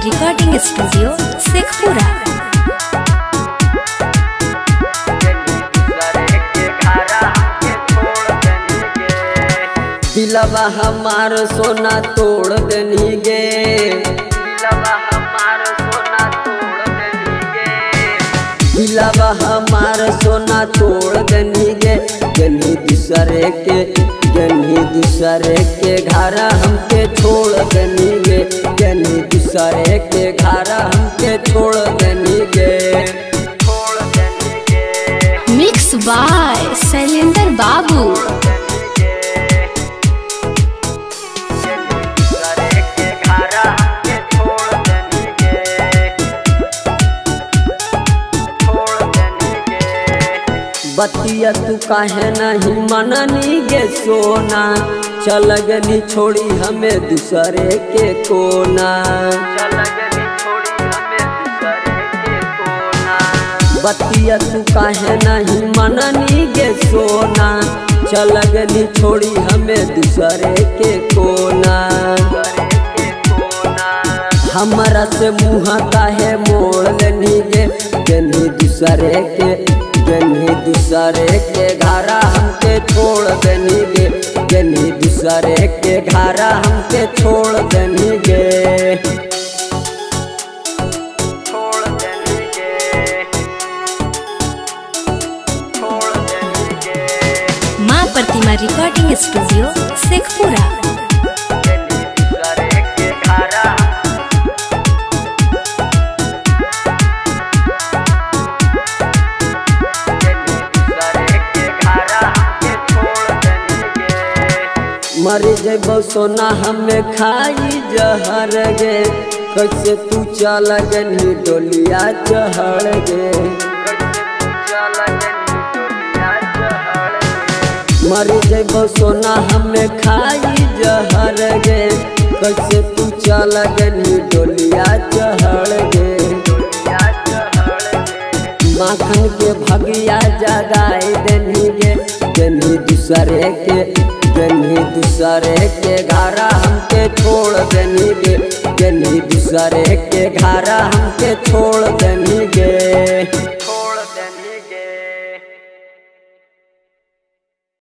Recording studio Sheikhpura. दिलवा हमार सोना तोड़ देनी गे, दिलवा हमार सोना तोड़ देनी गे, दिलवा हमार सोना तोड़ देनी गे। गन्ही दूसरे के, गन्ही दूसरे के घर हमके छोड़ देनी गे, गन्ही दूसरे के घर हमके छोड़ देनी गे, छोड़ देनी गे। मिक्स बाय शैलेंद्र बाबू। बतिया तू काहे नहीं मननी गे सोना, चल गनी छोड़ी हमें दूसरे के कोना, चल गनी छोड़ी हमें दूसरे के कोना। बतिया तू काहे नहीं मननी गे सोना, चल गनी छोड़ी हमें दूसरे के कोना। हमारा से मुँह काहे मोड़ लेनी गे, गनी दूसरे के, गन्ही दूसरे के घर हमके छोड़ देनी गे, गन्ही दूसरे के घर हमके छोड़ देनी गे, छोड़ देनी गे, छोड़ देनी गे। माँ प्रतिमा रिकॉर्डिंग स्टूडियो शेखपुरा। मर जइबो सोना हमें खाई जहर गे, कैसे तू चल गनी डोलिया चढ़ गे, मर जइबो सोना हमें खाई जहर गे, कैसे तू चल गनी डोलिया चढ़ गे। माखन के भगिया जगाई देनी गे, गनी दूसरे के, गन्ही दूसरे के घर हमके छोड़ देनी गे, गन्ही दूसरे के घर हमके छोड़ देनी गे।